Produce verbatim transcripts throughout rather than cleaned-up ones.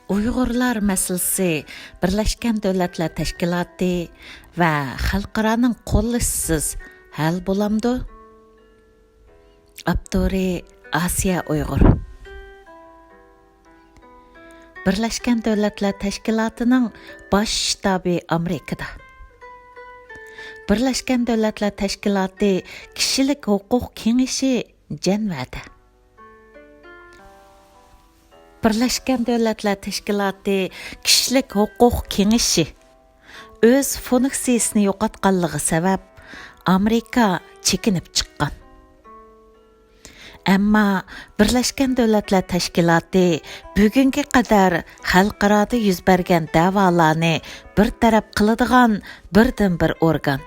ئۇيغۇرلار مەسىلىسى بىرلەشكەن دۆلەتلەر تەشكىلاتى ۋە خەلقئارانىڭ قوللىشىسىز ھەل بولامدۇ؟ ئاپتورى: ئاسىيا ئۇيغۇر. بىرلەشكەن دۆلەتلەر تەشكىلاتىنىڭ باش شتابى ئامېرىكىدا. بىرلەشكەن دۆلەتلەر تەشكىلاتى كىشىلىك ھوقۇق كېڭىشى جەنۋەدە. بىرلەشكەن دۆلەتلەر تەشكىلاتى كىشىلىك ھوقۇق كېڭىشى ئۆز فۇنكسىيىسىنى يوقاتقانلىقى سەۋەب، ئامېرىكا چېكىنىپ چىققان. ئەمما بىرلەشكەن دۆلەتلەر تەشكىلاتى بۈگۈنگە قەدەر خەلقئارادا يۈز بەرگەن دەۋالارنى بىر تەرەپ قىلىدىغان بىردىنبىر ئورگان.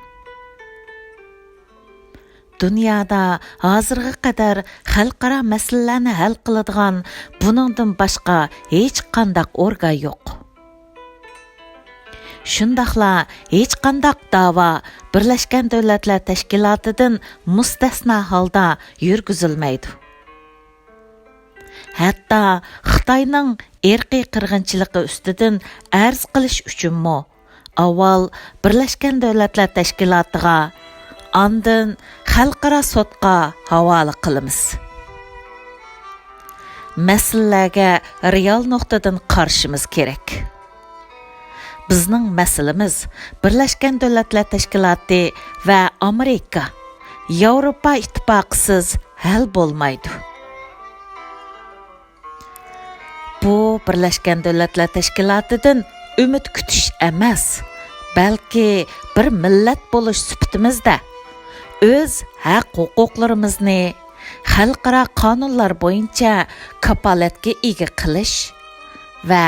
دۇنيادا ھازىرغا قەدەر خەلقئارا مەسىلىلەرنى ھەل قىلىدىغان بۇنىڭدىن باشقا ھېچقانداق ئورگان يوق. شۇنداقلا ھېچقانداق داۋا بىرلەشكەن دۆلەتلەر تەشكىلاتىدىن مۇستەسنا ھالدا يۈرگۈزۈلمەيدۇ. ھەتتا خىتاينىڭ ئىرقىي قىرغىنچىلىقى ئۈستىدىن ئەرز قىلىش ئۈچۈنمۇ ئاۋۋال بىرلەشكەن دۆلەتلەر تەشكىلاتىغا، ئاندىن خەلقئارا سوتقا ھاۋالە قىلىمىز. مەسىلىلەرگە رېئال نۇقتىدىن قارىشىمىز كېرەك. بىزنىڭ مەسىلىمىز بىرلەشكەن دۆلەتلەر تەشكىلاتى ۋە ئامېرىكا، ياۋروپا ئىتتىپاقىسىز ھەل بولمايدۇ. بۇ بىرلەشكەن دۆلەتلەر تەشكىلاتىدىن ئۈمىد كۈتۈش ئەمەس، بەلكى بىر مىللەت بولۇش سۈپىتىمىزدە ئۆز ھەق-ھوقۇقلىرىمىزنى خەلقئارا قانۇنلار بويىچە كاپالەتكە ئىگە قىلىش ۋە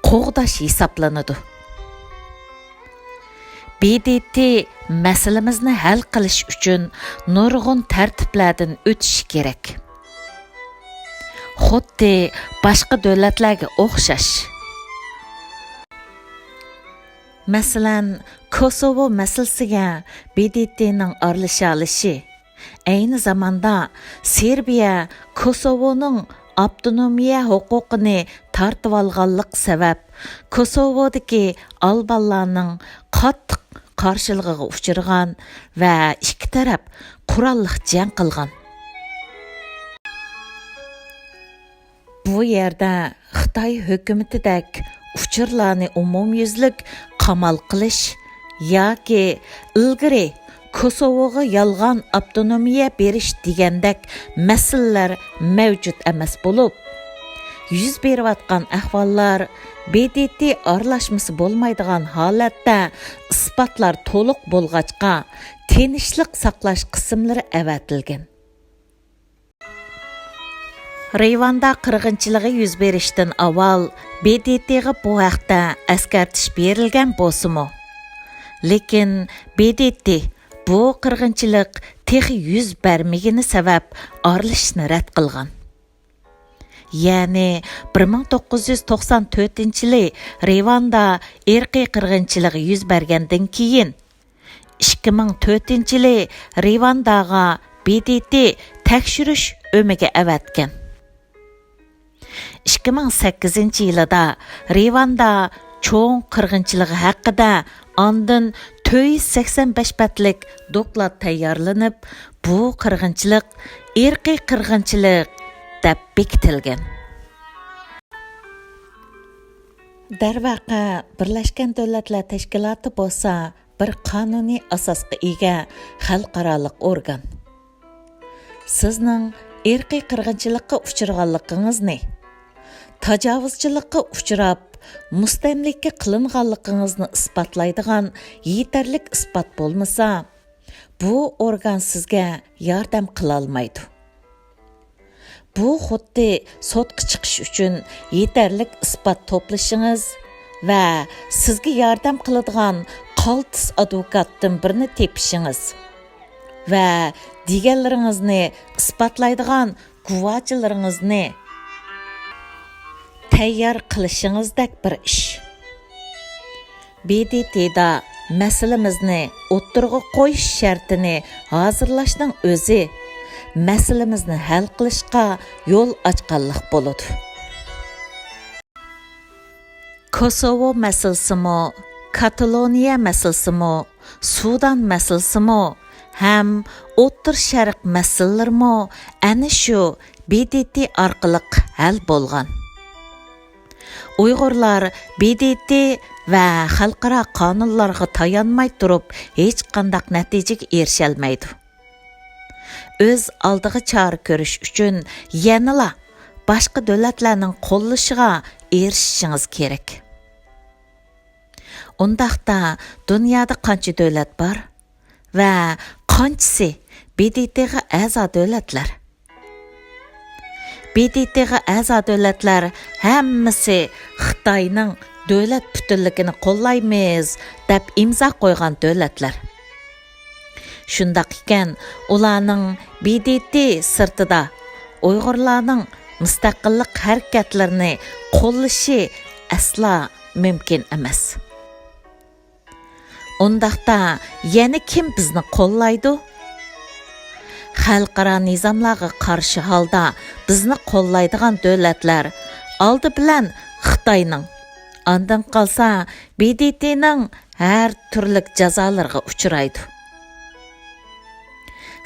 قوغداش ھېسابلىنىدۇ. ب د ت مەسىلىمىزنى ھەل قىلىش ئۈچۈن نۇرغۇن تەرتىپلەردىن ئۆتۈشى كېرەك. خۇددى باشقا دۆلەتلەرگە ئوخشاش. مەسىلەن، كوسوۋو مەسىلىسىگە ب د ت نىڭ ئارىلىشالىشى، ئەينى زاماندا سېربىيە كوسوۋونىڭ ئاپتونومىيە ھوقۇقىنى تارتىۋالغانلىق سەۋەب، كوسوۋودىكى ئالبانلارنىڭ قاتتىق قارشىلىقىغا ئۇچرىغان ۋە ئىككى تەرەپ قوراللىق جەڭ قىلغان. بۇ يەردە خىتاي ھۆكۈمىتىدەك ئۇچۇرلارنى ئومۇميۈزلۈك قامال قىلىش ياكى ئىلگىرى كوسوۋوغا يالغان ئاپتونومىيە بېرىش دېگەندەك مەسىلىلەر مەۋجۇت ئەمەس بولۇپ، يۈز بېرىۋاتقان ئەھۋاللار ب د ت ئارىلاشمىسى بولمايدىغان ھالەتتە ئىسپاتلار تولۇق بولغاچقا، تىنچلىق ساقلاش قىسىملىرى ئەۋەتىلگەن. رىۋاندا قىرغىنچىلىقى يۈز بېرىشتىن ئاۋۋال ب د ت غا بۇ ھەقتە ئەسكەرتىش بېرىلگەن بولسىمۇ، لېكىن ب د ت بۇ قىرغىنچىلىق تېخى يۈز بەرمىگىنى سەۋەب ئارىلىشىشنى رەت قىلغان. يەنى بىر مىڭ توققۇز يۈز توقسان تۆتىنچى يىلى رىۋاندا ئىرقىي قىرغىنچىلىق يۈز بەرگەندىن كېيىن، ئىككى مىڭ تۆتىنچى يىلى رىۋانداغا ب د ت تەكشۈرۈش ئۆمىكى ئەۋەتكەن. ئىككى مىڭ سەككىزىنچى يىلىدا رىۋاندا چوڭ قىرغىنچىلىقى ھەققىدە ئاندىن تۆت يۈز سەكسەن بەش بەتلىك دوكلات تەييارلىنىپ، بۇ قىرغىنچىلىق ئىرقىي قىرغىنچىلىق دەپ بېكىتىلگەن. دەرۋەقە، بىرلەشكەن دۆلەتلەر تەشكىلاتى بولسا بىر قانۇنىي ئاساسقا ئىگە خەلقئارالىق ئورگان. سىزنىڭ ئىرقىي قىرغىنچىلىققا ئۇچرىغانلىقىڭىزنى، تاجاۋۇزچىلىققا ئۇچراپ، مۇستەملىكە قىلىنغانلىقىڭىزنى ئىسپاتلايدىغان يېتەرلىك ئىسپات بولمىسا، بۇ ئورگان سىزگە ياردەم قىلالمايدۇ. بۇ خۇددى سوتقا چىقىش ئۈچۈن يېتەرلىك ئىسپات توپلىشىڭىز ۋە سىزگە ياردەم قىلىدىغان قالتىس ئادۋوكاتتىن بىرنى تېپىشىڭىز ۋە دېگەنلىرىڭىزنى ئىسپاتلايدىغان گۇۋاچىلىرىڭىزنى تەييار قىلىشىڭىزدەك بىر ئىش. ب د ت دا مەسىلىمىزنى ئوتتۇرىغا قويۇش شەرتىنى ھازىرلاشنىڭ ئۆزى مەسىلىمىزنى ھەل قىلىشقا يول ئاچقانلىق بولىدۇ. كوسوۋو مەسىلىسىمۇ، كاتالونىيە مەسىلىسىمۇ، سۇدان مەسىلىسىمۇ ھەم ئوتتۇرا شەرق مەسىلىلىرىمۇ ئەنە شۇ ب د ت ئارقىلىق ھەل بولغان. ئۇيغۇرلار ب د ت ۋە خەلقئارا قانۇنلارغا تايانماي تۇرۇپ ھېچقانداق نەتىجىگە ئېرىشەلمەيدۇ. ئۆز ئالدىغا چارە كۆرۈش ئۈچۈن يەنىلا باشقا دۆلەتلەرنىڭ قوللىشىغا ئېرىشىشىڭىز كېرەك. ئۇنداقتا دۇنيادا قانچە دۆلەت بار ۋە قانچىسى ب د ت غا ئەزا دۆلەتلەر؟ ب د ت غا ئەزا دۆلەتلەر ھەممىسى خىتاينىڭ دۆلەت پۈتۈنلۈكىنى قوللايمىز دەپ ئىمزا قويغان دۆلەتلەر. شۇنداق ئىكەن، ئۇلارنىڭ ب د ت سىرتىدا ئۇيغۇرلارنىڭ مۇستەقىللىق ھەرىكەتلىرىنى قوللىشى ئەسلا مۇمكىن ئەمەس. ئۇنداقتا يەنە كىم بىزنى قوللايدۇ؟ خەلقئارا نىزاملارغا قارشى ھالدا بىزنى قوللايدىغان دۆلەتلەر ئالدى بىلەن خىتاينىڭ، ئاندىن قالسا ب د ت نىڭ ھەر تۈرلۈك جازالىرىغا ئۇچرايدۇ.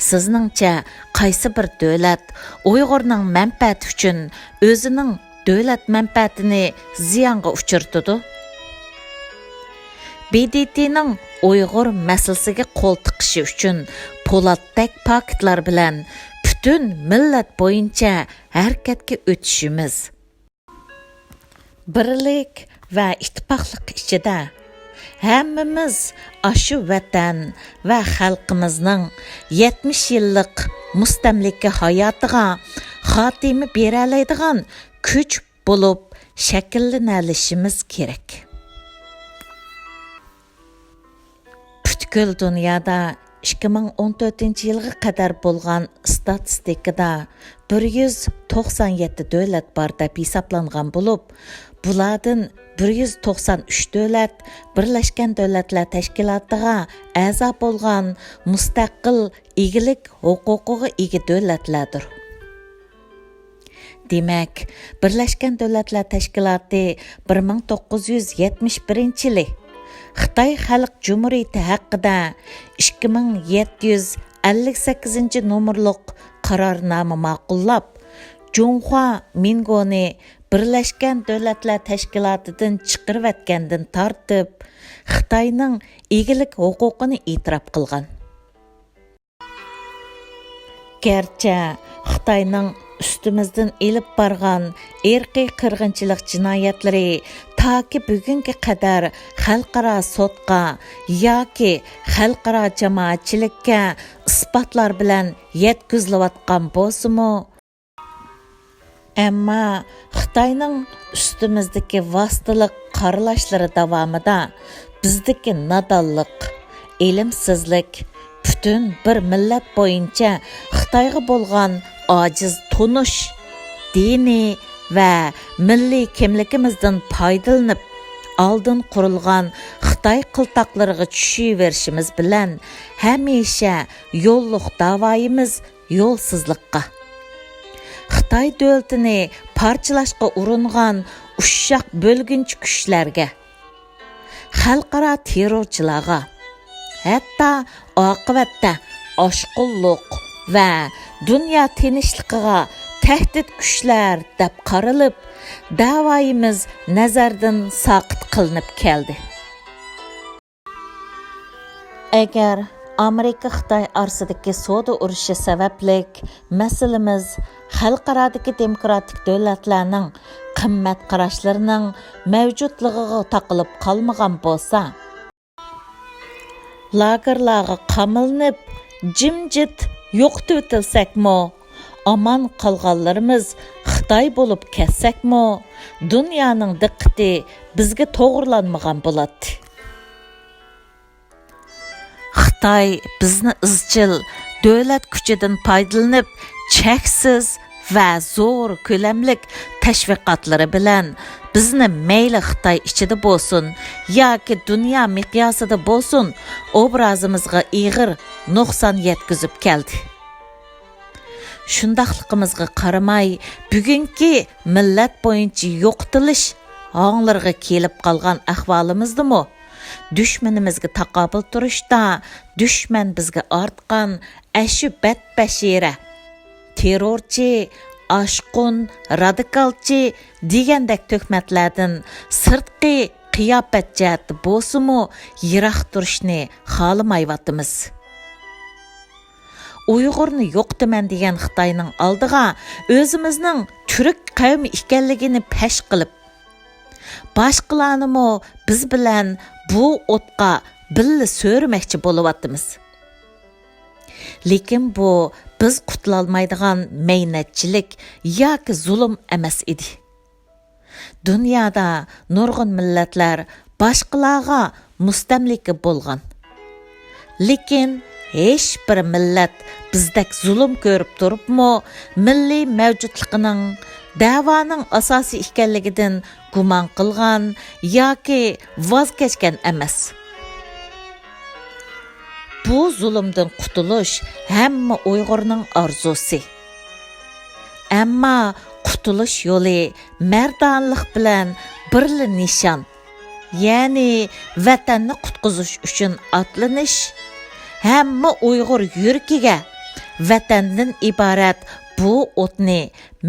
سىزنىڭچە قايسى بىر دۆلەت ئۇيغۇرنىڭ مەنپەئەتى ئۈچۈن ئۆزىنىڭ دۆلەت مەنپەئەتىنى زىيانغا ئۇچرىتىدۇ؟ ب د ت نىڭ ئۇيغۇر مەسىلىسىگە قول تىقىشى ئۈچۈن پولاتتەك پاكىتلار بىلەن پۈتۈن مىللەت بويىچە ھەرىكەتكە ئۆتۈشىمىز، بىرلىك ۋە ئىتتىپاقلىق ئىچىدە ھەممىمىز ئاشۇ ۋەتەن ۋە خەلقىمىزنىڭ يەتمىش يىللىق مۇستەملىكە ھاياتىغا خاتىمە بېرەلەيدىغان كۈچ بولۇپ شەكىللىنەلىشىمىز كېرەك. پۈتكۈل دۇنيادا ئىككى مىڭ ئون تۆتىنچى يىلغا قەدەر بولغان ئىستاتىستىكىدا بىر يۈز توقسان يەتتە دۆلەت بار دەپ ھېسابلانغان بولۇپ، بۇلاردىن بىر يۈز توقسان ئۈچ دۆلەت بىرلەشكەن دۆلەتلەر تەشكىلاتىغا ئەزا بولغان مۇستەقىل ئىگىلىك ھوقۇقىغا ئىگە دۆلەتلەردۇر. دېمەك، بىرلەشكەن دۆلەتلەر تەشكىلاتى بىر مىڭ توققۇز يۈز يەتمىش بىرىنچى يىلى خىتاي خەلق جۇمھۇرىيىتى ھەققىدە ئىككى مىڭ يەتتە يۈز ئەللىك سەككىزىنچى نومۇرلۇق قارارنامە ماقۇللاپ، جۇڭخۇا مىنگونى بىرلەشكەن دۆلەتلەر تەشكىلاتىدىن چىقىرىۋەتكەندىن تارتىپ، خىتاينىڭ ئىگىلىك ھوقۇقىنى ئېتىراپ قىلغان. گەرچە خىتاينىڭ ئۈستىمىزدىن ئېلىپ بارغان ئىرقىي قىرغىنچىلىق جىنايەتلىرى تاكى بۈگۈنگە قەدەر خەلقئارا سوتقا ياكى خەلقئارا جامائەتچىلىككە ئىسپاتلار بىلەن يەتكۈزۈلۈۋاتقان بولسىمۇ، ئەمما خىتاينىڭ ئۈستىمىزدىكى ۋاسىتىلىق قارىلاشلىرى داۋامىدا بىزدىكى نادانلىق، ئىلىمسىزلىك، پۈتۈن بىر مىللەت بويىچە خىتايغا بولغان ئاجىز تونۇش، دىنىي ۋە مىللىي كىملىكىمىزدىن پايدىلىنىپ، ئالدىن قۇرۇلغان خىتاي قىلتاقلىرىغا چۈشۈۋېرىشىمىز بىلەن ھەمىشە يوللۇق داۋايىمىز يولسىزلىققا، خىتاي دۆلىتىنى پارچىلاشقا ئۇرۇنغان ئۇششاق بۆلگۈنچى كۈچلەرگە، خەلقئارا تېررورچىلارغا، ھەتتا ئاقىۋەتتە ئاشقۇنلۇق ۋە دۇنيا تىنچلىقىغا تەھدىت كۈچلەر دەپ قارىلىپ، دەۋايىمىز نەزەردىن ساقىت قىلىنىپ كەلدى. ئەگەر ئامېرىكا-خىتاي ئارىسىدىكى سودا ئۇرۇشى سەۋەبلىك مەسىلىمىز خەلقئارادىكى دېموكراتىك دۆلەتلەرنىڭ قىممەت قاراشلىرىنىڭ مەۋجۇتلۇقىغا تاقىلىپ قالمىغان بولسا، لاگېرلارغا قامىلىنىپ، جىمجىت يوقىتىۋېتىلسەكمۇ، ئامان قالغانلىرىمىز خىتاي بولۇپ كەتسەكمۇ، دۇنيانىڭ دىققىتى بىزگە توغرىلانمىغان بولاتتى. خىتاي بىزنى ئىزچىل دۆلەت كۈچىدىن پايدىلىنىپ، چەكسىز ۋە زور كۆلەملىك تەشۋىقاتلىرى بىلەن بىزنى مەيلى خىتاي ئىچىدە بولسۇن ياكى دۇنيا مىقياسىدا بولسۇن، ئوبرازىمىزغا ئېغىر نۇقسان يەتكۈزۈپ كەلدى. شۇنداقلىقىمىزغا قارىماي، بۈگۈنكى مىللەت بويىچە يوقىتىلىش ھاڭلىرىغا كېلىپ قالغان ئەھۋالىمىزدىمۇ، دۈشمىنىمىزگە تاقابىل تۇرۇشتا دۈشمەن بىزگە ئارتقان ئەشۇ بەتبەشىرە، تېررورچى، ئاشقۇن، رادىكالچى دېگەندەك تۆھمەتلەردىن سىرتقى قىياپەت جەھەتتە بولسىمۇ يىراق تۇرۇشنى خالىمايۋاتىمىز. ئۇيغۇرنى يوقىتىمەن دېگەن خىتاينىڭ ئالدىغا ئۆزىمىزنىڭ تۈرك قەۋمى ئىكەنلىكىنى پەش قىلىپ، باشقىلارنىمۇ بىز بىلەن بۇ ئوتقا بىللە سۆرىمەكچى بولۇۋاتىمىز. لېكىن بۇ بىز قۇتۇلالمايدىغان مەينەتچىلىك ياكى زۇلۇم ئەمەس ئىدى. دۇنيادا نۇرغۇن مىللەتلەر باشقىلارغا مۇستەملىكە بولغان. لېكىن ھېچبىر مىللەت بىزدەك زۇلۇم كۆرۈپ تۇرۇپمۇ مىللىي مەۋجۇتلۇقىنىڭ، دەۋانىڭ ئاساسى ئىكەنلىكىدىن گۇمان قىلغان ياكى ۋاز كەچكەن ئەمەس. بۇ زۇلۇمدىن قۇتۇلۇش ھەممە ئۇيغۇرنىڭ ئارزۇسى. ئەمما قۇتۇلۇش يولى مەردانىلىق بىلەن بىرلا نىشان، يەنى ۋەتەننى قۇتقۇزۇش ئۈچۈن ئاتلىنىش، ھەممە ئۇيغۇر يۈرىكىگە ۋەتەندىن ئىبارەت بۇ ئوتنى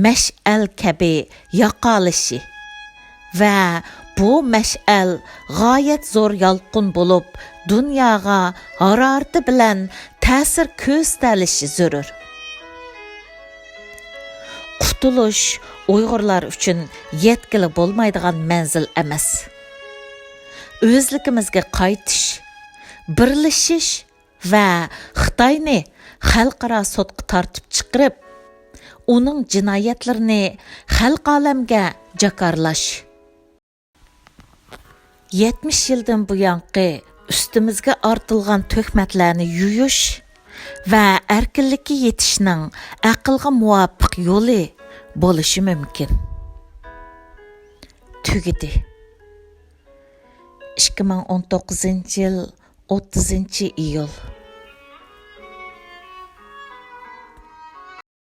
مەشئەل كەبى ياقالىشى ۋە بۇ مەشئەل غايەت زور يالقۇن بولۇپ، دۇنياغا ھارارىتى بىلەن تەسىر كۆرسىتەلىشى زۆرۈر. قۇتۇلۇش ئۇيغۇرلار ئۈچۈن يەتكىلى بولمايدىغان مەنزىل ئەمەس. ئۆزلۈكىمىزگە قايتىش، بىرلىشىش ۋە خىتاينى خەلقئارا سوتقا تارتىپ چىقىرىپ، ئۇنىڭ جىنايەتلىرىنى خەلقئالەمگە جاكارلاش. يەتمىش يىلدىن بۇيانقى ئۈستىمىزگە ئارتىلغان تۆھمەتلەرنى يۇيۇش ۋە ئەركىنلىككە يېتىشنىڭ ئەقىلگە مۇۋاپىق يولى بولۇشى مۇمكىن. تۈگىدى. ئىككى مىڭ ئون توققۇزىنچى يىل ئوتتۇزىنچى ئىيۇل.